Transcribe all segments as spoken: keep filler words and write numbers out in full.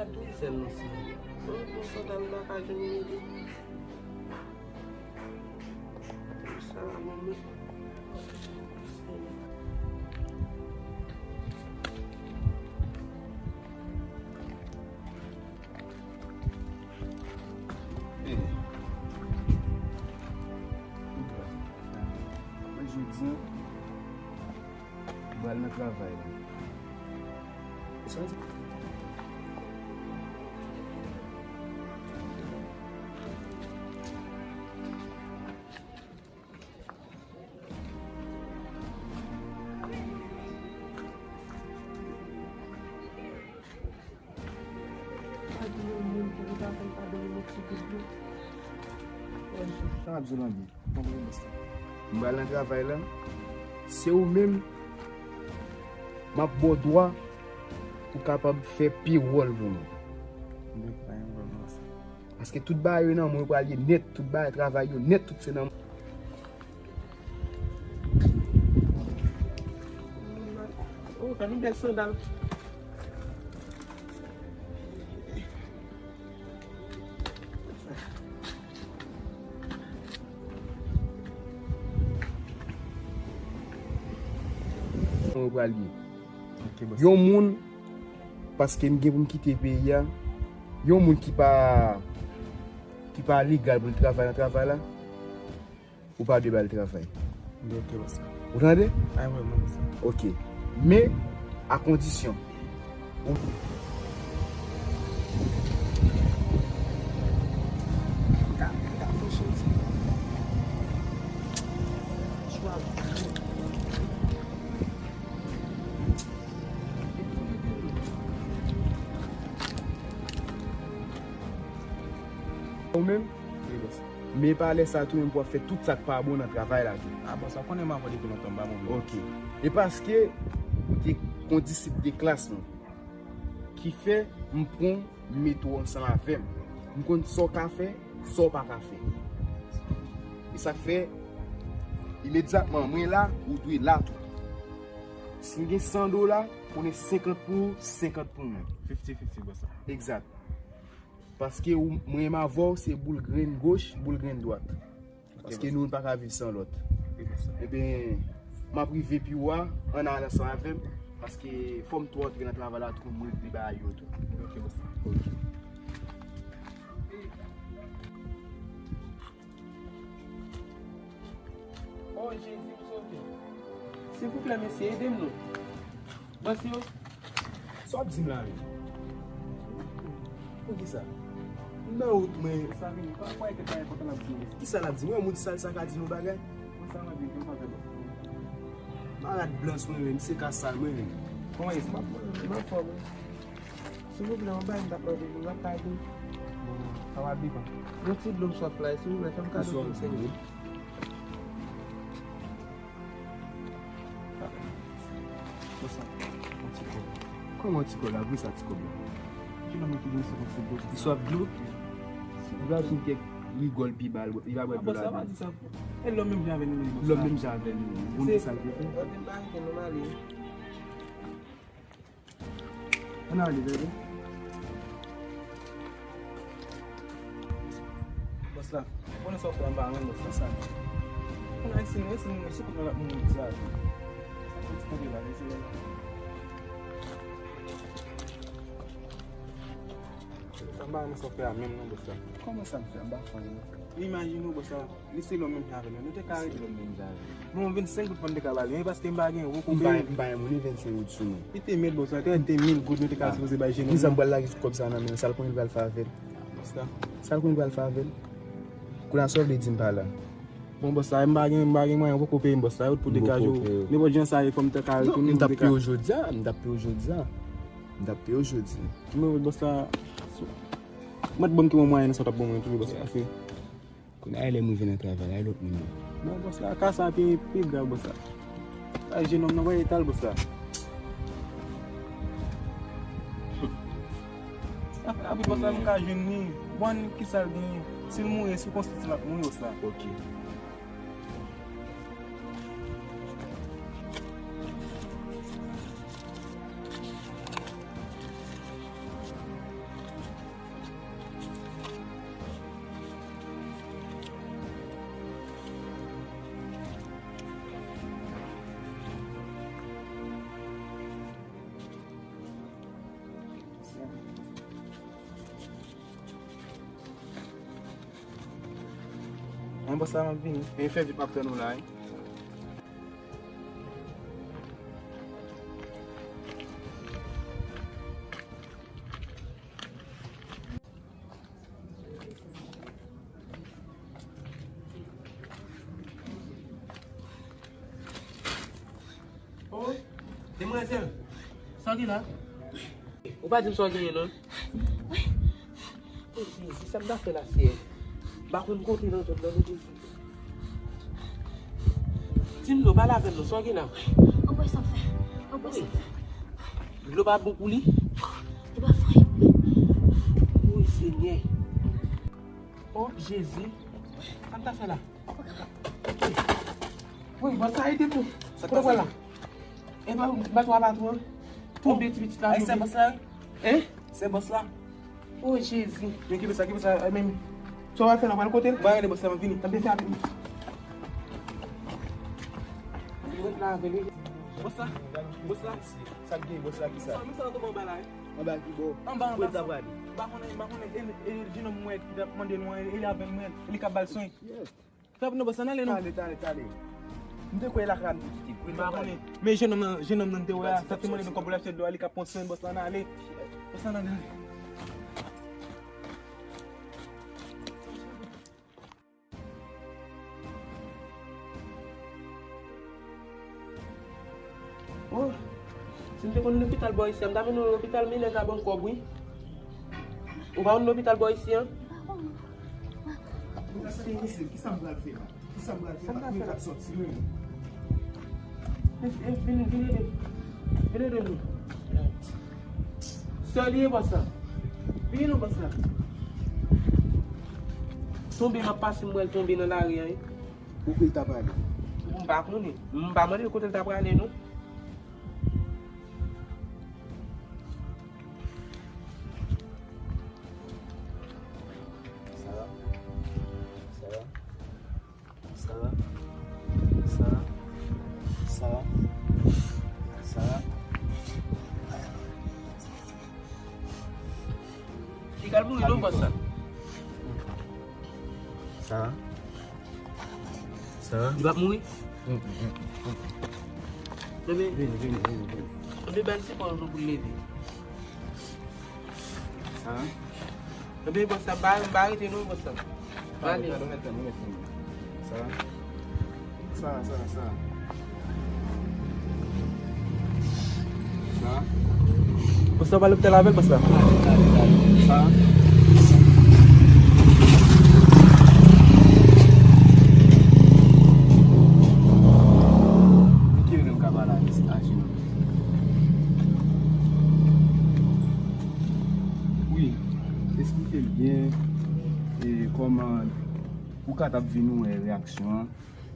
Tout sèl nou se. Bon, bon, sandal la ka jwenn midi. Sa la, bon, men. Mwen jodi an, m pral nan travay la. Sa m ap di w, Langi. M pral nan travay la. Se ou menm, m ap ba w dwa pou w kapab fè pi wòl pou mwen. Paske tout bagay yo nan men w, yo pral ye nèt, tout bagay travay yo nèt, tout se nan men w. Oh, fè nou bèl sandal. Mwen pral ye. Ok, bòs. Yon moun, paske m gen pou m kite peyi a, yon moun ki pa, ki pa legal pou l travay nan travay la, ou pa dwe ba l travay. Ok, bòs. Ou tande? Ay, mwen, mwen, bòs. Ok. Men, a kondisyon. Ou Ou menm? Wi, bòs. Men pa lè sa tou menm pou w ap fè tout sa k pa bon nan travay la tou. A, bòs, sa konnen m avè w depi lontan, m pa bon vre. Ok. E paske ou te yon disip de klas mwen. Ki fè m pran w, m mete w ansanm avè m. M konn sa w ka fè, sa w pa ka fè. E sa k fè, imedyatman, mwen la, ou dwe la tou. Si m gen san dola, konnen senkant pou ou, senkant pou mwen. Fifty fifty, bòs la. Egzat. Paske ou, mwen menm avè w, se boul grenn goch, boul grenn dwat. Ok, paske bòs. Nou, nou pa ka viv san lòt. Ok, bòs. Ebyen, m ap rive pi wo a, ann al ansanm avè m, paske fò m tou antre nan travay la tou, m regle bagay yo tou. Ok, bòs. Ok. Oh, Jezi, m sove. Silvouplè, mesye, ede m non. Bòs yo. Sa w ap di m la menm? Poukisa? M nan wout mwen. Sa vini. Pa kwè ke pa enpòtan l ap di w. Kisa l ap di? Mwen, moun sal sa ka di nou bagay? Mwen sa mwen di, mwen pa fè bòs. Malad blans mwen menm, se ka sal mwen menm. Kòman e sa? M anfòm wi. Silvouplè, yon bagay m t ap mande nou, m ap pale. Bon, sa va depann. Yon ti dlo m swaf la, silvouplè, fè m kado pou m sere. Konsa, yon ti kòb. Kòman yon ti kòb la? Vre sa ti kòb la? Ti nonm ki vin sou konsi dlo. Li swaf dlo? Li va jwenn kèk rigòl pi ba l, li va bwè dlo la. Sa pa di sa. E lòm menm jan avè nou menm. Lòm menm jan avè nou menm. Bon, ki sa l te fè? Ann ale, bebe. Bòs la, ou konnen sa w fè anba a menm, bòs la? Sa. Ou konnen Ayisyen, Ayisyen, nou sou kote l ap moun sa. Sa fè ti kanpe la, mesye. Sa m pa renmen sa w fè a menm non, bòs la. Kòman sa m fè? M pa fè anyen. Imajine w, bòs la. Li se lòm menm jan avè nou. Nou te ka rete lòm menm jan avè nou. Bon, vennsenk goud pa m te ka ba l, men paske m pa gen yon koube. M pa, m pa gen moun vennsenk goud sou mwen. Li te mèt bòs la, te, te mil goud nou te ka sipoze bay jeni. Kisa m pral lage kòb sa nan men l? Sa l konnen l pral fè avè l? Bòs la. Sa l konnen l pral fè avè l? Kounye a sa w vle di m pa la? Bon, bòs la, m pa gen, m pa gen mwayen, ou poko peye m, bòs la, ou t pou degaje w. Nenpòt jan sa ye, fò m te ka retounen. Non, m t ap peye w jodi a, m t ap peye w jodi a. M t ap peye w jodi a. Men bòs la, mèt ban m ki yon mwayen nan sa w t ap ban mwen tou, bòs la, paske Kounye a, lè m rive nan travay la, e lòt moun yo. Non, bòs la, ka sa pi, pi grav, bòs la. Ay, jenòm nan, wè eta l, bòs la. Apre, bòs la, nou ka jwenn li. Bon, kisa l genyen? Si l mouri, e sikonstans l ap mouri, bòs la. Ok. Mwen, bòs la, m ap vini. E fè vit, m ap tann ou la, wi. Oh, demwazèl, sa w gen la? Ou pa di m sa w genyen, non? Oh, Jezi, sa m ta fè la, Seyè? M pa konn kote nan zòn nan, non, Jezi. Di m non, pale avè m non, sa w gen la? Anpòch sa m fè. Anpòch sa m fè. Dlo pa bon pou li? Li pa fè. Wi, Senyè. Oh, Jezi. Sa m ta fè la? Wi, bòs la ede m non. Sa k pase la? E ba, ba twa patwon. Tonbe ti pitit la. Ay, se bòs la, wi. Hein? Se bòs la. Oh, Jezi. Men ki bòs la, ki bòs la, eh, men. Sa w ap fè la, w pral kote l? Ba, rele bòs la, m ap vini. Tanpri, fè avè m. Mwen la avè li. Bòs la, bòs la. Sa k gen, bòs la, ki sa? Sa, men sa, tonbe anba la, wi. Anba ki bò? Anba, anba. Kote l ta prale? M pa konnen, m pa konnen. E, e, jenòm mwen ki t ap mande l, e, e avè l mwen, e li k ap ba l swen. Yes. Fè pou nou, bòs la, n ale non. Tande, tande, tande. M te kwè lakay la m te kite. M pa konnen. Men jenòm nan, jenòm nan te wè a, sa te mande nou kòb pou l achte dlo a, li k ap pran swen, bòs la, n ale. Bòs la, n ale. Oh, si m te konn lopital bò isi a, m ta mennen w lopital, men nèg la ban m kòb, wi. Ou pa konn lopital bò isi a? Kisa m pral fè la? Kisa m pral fè la? Sa m ta fè la? Kisa m pral fè la? E, e, vin, vin ede m. Vin ede m. Sè li ye bòs la. Vini non bòs la. Tonbe, m ap pase, m wè l tonbe nan lari a, wi. Kote l ta prale? M pa konnen. M pa mande l kote l ta prale, non. Sara? Sara? Sara? Sara? Sara? Sara? Li pral mouri non, bòs la. Sara? Sara? Li p ap mouri? Bebe. Vini, vini, vini, vini. Bebe, ba l sipò pou l leve. Sara? Bebe, bòs la, m pa, m pa rete non, bòs la. Sa, sa, sa, sa. Sa. Bòs la, w pa lopital avè l, bòs la. Sa. Ki mwen menm ka pale a, a jenou. Wi, esplike l byen, e, kòman ou ka t ap vin ou wè reyaksyon an.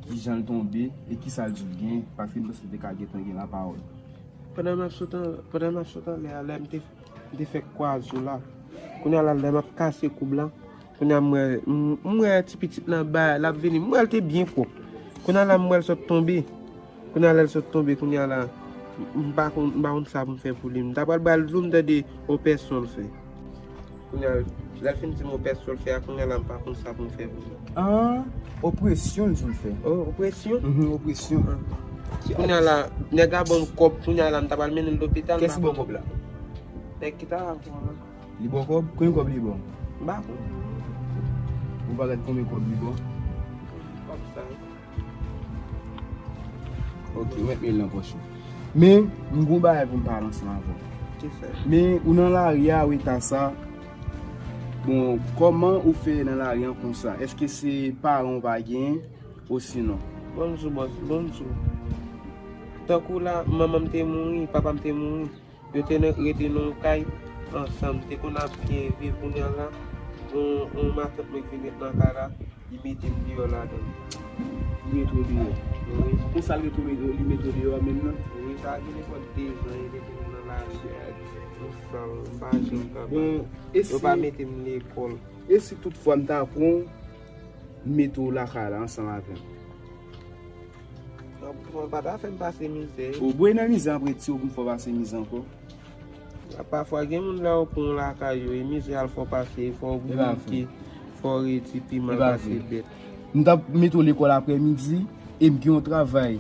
Kijan l tonbe e kisa l di w gen, paske m panse l te ka gentan gen lapawòl. Pandan m ap sot an, pandan m ap sot anlè a, lè m te, m te fè kwa sou la. Kounye a la, lè m ap kase koub la, kounye a m wè, m, m wè ti pitit lan ba, l ap vini. M wè l te byen pwòp. Kounye a la, m wè l sot tonbe. Kounye a la, l sot tonbe. Kounye a la, m, m pa konn, m pa konn sa pou m fè pou li. M ta pral ba l dlo, m tande yon pèsyon l fè. Kounye a, lè l fin di m yon pèsyon l fè a, kounye a la, m pa konn sa pou m fè pou li. An, opresyon l di w l fè. Oh, opresyon? Mhm, opresyon. Ah. Kounye a la, nèg la ban m kòb, kounye a la, m ta pral mennen l lopital. Kiyès ki ba w kòb la? Nèg ki ta avè w la. Li ba w kòb? Konbyen kòb li ba w? M pa konn. Ou pa gad konbyen kòb li ba w? Kòb sa. Ok, ou met mil nan pòch ou. Men, m gon bagay pou m pale ansanm avè w. Ki sa? Men, ou nan lari a, ou eta sa. Bon, kòman ou fè nan lari an konsa? Èske se paran w pa genyen, osinon? Bonjou, bòs, bonjou. Tankou la, manman m te mouri, papa m te mouri. Yo te nan, rete nan yon kay ansanm. Te konn ap byen viv. Kounye a la, yon, yon matant mwen ki vin ret nan kay la, li mete m deyò ladan l. Li mete w deyò? Wi. Konsa l rete w, li mete w deyò a menm nan? Wi, sa gen nenpòt de zan, li mete m nan lari a. M sal, m pa janm ka bay. Bon, e si, yo pa mete m lekòl. E si toutfwa m ta pran w, m mete w lakay la ansanm avè m? Ou pa ta fè m pase mizè. Ou bwè nan mizè apre ti ou pou m fè w pase mizè ankò? Pafwa, gen moun lè yo pran w lakay yo, e mizè a l fè w pase, e fò w brike, fò w redi pi mal pase bèt. M t ap mete w lekòl aprèmidi e m gen yon travay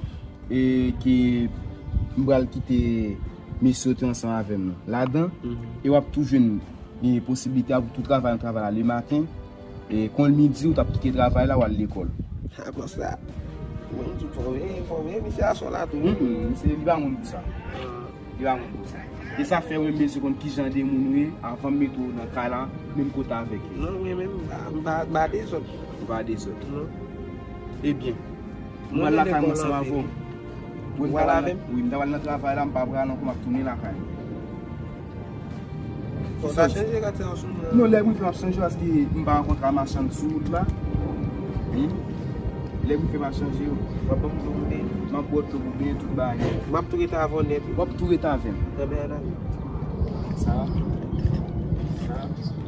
e ke m pral kite mesye yo te ansanm avè m nan ladan e w ap tou jwenn e posiblite a pou tou travay yon travay la lematen e kon l midi ou t ap kite travay la w al lekòl. A konsa. Mwen di fòme, fòme misye aswè la tou. Misye li pa moun pou sa. Li pa moun pou sa. E sa fè mwen bezwen konn kijan de moun ou ye avan m mete w nan kay la menm kote avèk yo. Non, mwen menm m pa- m pa m pa dezòd. Ou pa dezòd. Non. Ebyen, mwen al lakay mwen ansanm avè w. Wi, m ta pral nan travay la, m pa pral ankò, m ap tounen lakay mwen. Fò ta chanje gad sa yon sou mwen. Non, lè m rive m ap chanje paske m pa rankontre a machann sou wout la. Lè m rive m ap chanje yo. W ap ban m dlo pou benyen? M ap bwè dlo pou benyen tout bagay. M ap tou rete avè w nèt. W ap tou rete avè m. Ebyen, sa va. Sa va.